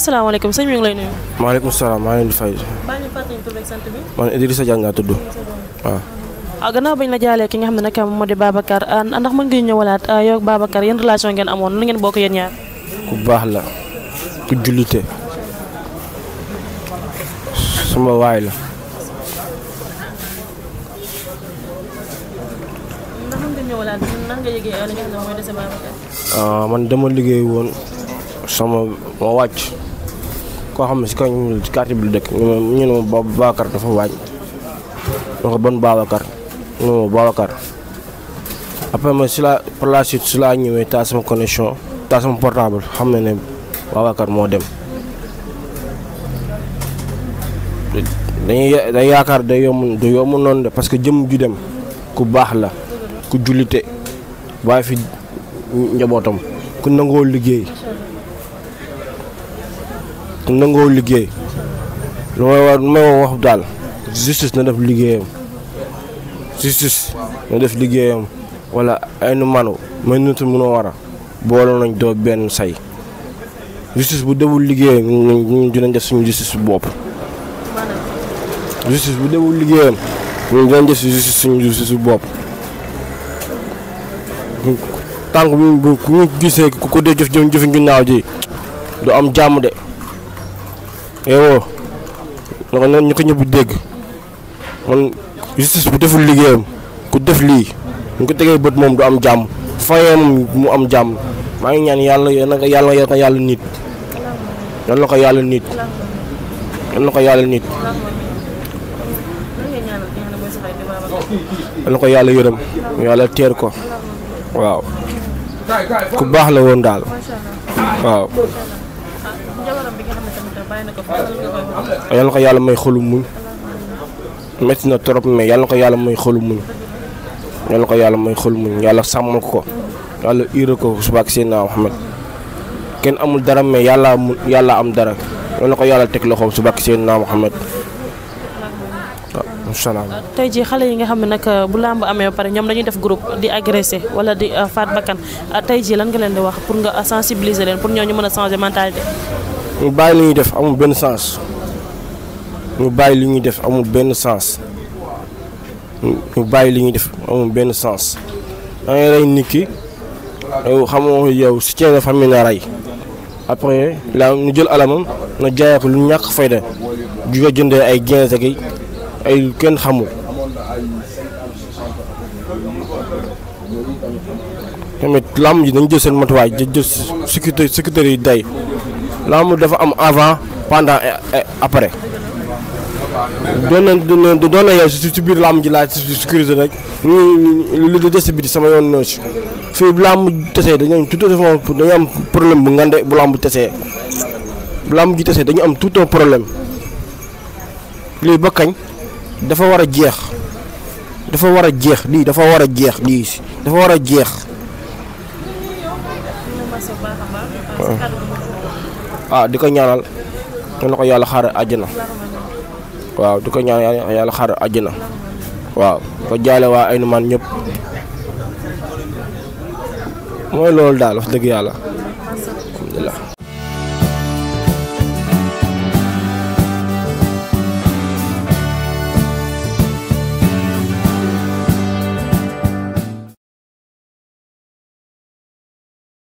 asalaamaaleykum sëñ bi ngi lay nuyu. maaleykum salaam maa ngi leen di fay. baa ñu fàttali tur beeg sant bi. man Idrissa Diagne laa tudd waaw. gannaaw bañ la jaalee ki nga xam ne nag moo di Babacar ndax mën nga ñëwalaat yow ak Babacar yan relation ngeen amoon lu ngeen bokk yéen ñaar. ku baax la ku jullite sama waay la. ndax mën nga ñëwalaat nan nga yëgee li nga xam ne mooy dese Babacar. man dama liggéey woon ma wàcc koo xam ne si kaw ci quartier bi la dëkk ñu ne ma Babacar dafa wàcc ma ko bon Babacar ñu ne ma Babacar après ma par la suite si laa ñëwee taal sama connexion taal sama portable xam ne Babacar moo dem. dañuy yaakaar day yomb noonu de parce que jëm ju dem ku baax la ku jullite bàyyi fi njabootam ku nangoo liggéey lu may wax daal justice na def liggéeyam wala ay nu manu may nutu mënoo war a boole nañ doo benn say justice bu deful liggéeyam ñun dinañ def suñu justice bu bopp justice bu deful liggéeyam ñun dinañ def suñu justice bu bopp tànk bu ku ñu gisee ku ko dee jëf ginnaaw ji du am jàmm de yow ñu ko ñëpp dégg man justice bu deful liggéeyam ku def lii ñu ko tegee bët moom du am jàmm fayee moom mu am jàmm maa ngi ñaan yàlla nit yal na ko yàlla nit yal na ko yàlla yërëm yàlla teer ko waaw ku baax la woon daal waaw. yal na ko yàlla may xolu muñ metti na trop mais yal na ko yàlla may xolu muñ yàlla sàmmal ko yàlla iira ko subaak Seydina Muhammad kenn amul dara mais yàlla am dara yal na ko yàlla teg loxoom subaak Seydina Muhammad tey jii xale yi nga xam ne nag bu làmb amee ba pare ñoom dañuy def groupe di agressé wala di faat bakkan tey jii lan nga leen di wax pour nga sensibiliser leen pour ñoo ñu mën a changer mentalité. ñu bàyyi li ñuy def amul benn sens ñu bàyyi li ñuy def amul benn sens da ngay rey nit ki yow xamoo yow soutien de famille na rey après la ñu jël alamam na jaayee ko lu ñàkk fayda ju ko jëndee ay gains ak ay kenn xamul tamit làmb ji dañ jël seen matuwaay jël sécurité yi day làmb dafa am avant pendant et après doon na yow si biir làmb ji laa sécurité rek li des bi sama yoon noo si fii bu làmb tesee dañu am problème bu ngande bu làmb tesee dañu am tout un problème lii ba kañ dafa war a jeex lii dafa war a jeex di ko ñaanal na ko yàlla xaar àjjana waaw di ko ñaanal yàlla xaar àjjana waaw ko jaale waa ay numaan ñëpp mooy loolu daal wax dëgg yàlla alhamdulilah